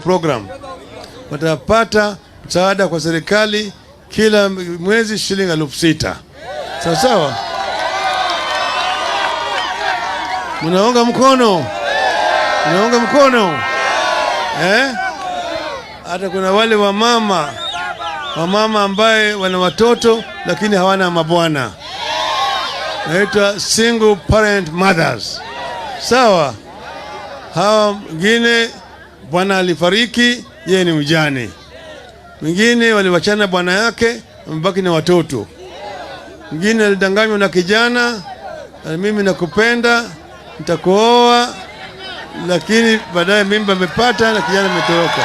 Program watapata msaada kwa serikali kila mwezi shilingi 6,000. Sawa sawa? Mnaunga mkono? Mnaunga mkono? Eh? Hata kuna wale wamama ambaye wana watoto lakini hawana mabwana, naitwa single parent mothers. Sawa? Hawa wengine bwana alifariki, yeye ni mjane. Mwingine waliwachana bwana yake, amebaki na watoto. Mwingine alidanganywa na kijana, mimi nakupenda, nitakuoa, lakini baadaye mimba amepata na kijana ametoroka.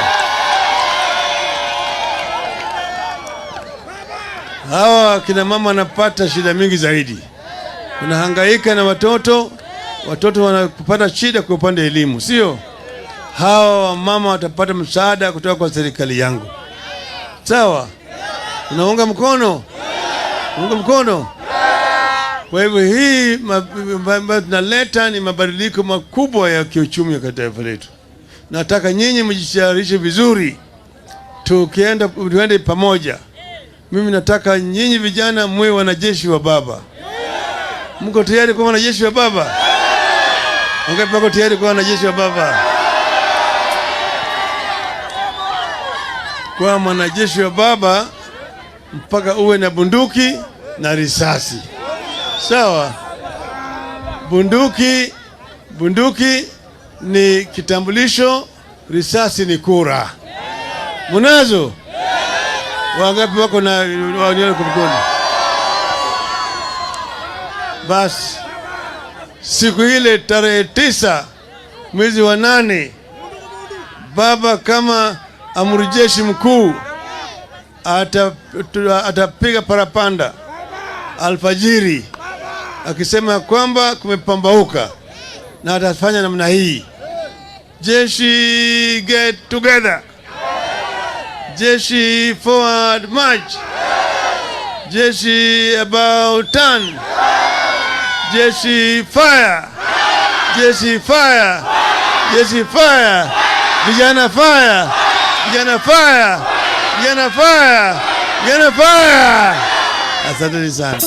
Hawa kina mama wanapata shida mingi zaidi, wanahangaika na watoto, watoto wanapata shida kwa upande elimu, sio? Hawa wamama watapata msaada kutoka kwa serikali yangu. Sawa? Unaunga mkono? Unga mkono? Kwa hivyo hii tunaleta ni mabadiliko makubwa ya kiuchumi katika taifa letu. Nataka nyinyi mjitayarishe vizuri, tuende pamoja. Mimi nataka nyinyi vijana mwe wanajeshi wa baba. Mko tayari kuwa wanajeshi wa baba? Wangapi wako tayari kuwa wanajeshi wa baba? Kwa mwanajeshi wa baba mpaka uwe na bunduki na risasi. Sawa? Bunduki ni kitambulisho, risasi ni kura. Munazo? Wangapi wako na wanione kwa mkono? Basi siku ile tarehe 9 mwezi wa 8, baba kama amiri jeshi mkuu atapiga parapanda alfajiri akisema kwamba kumepambauka, na atafanya namna hii: jeshi get together, jeshi forward march, jeshi about turn, jeshi fire, jeshi fire, jeshi fire, vijana fire, vijana fire, vijana fire, vijana fire. Asanteni sana.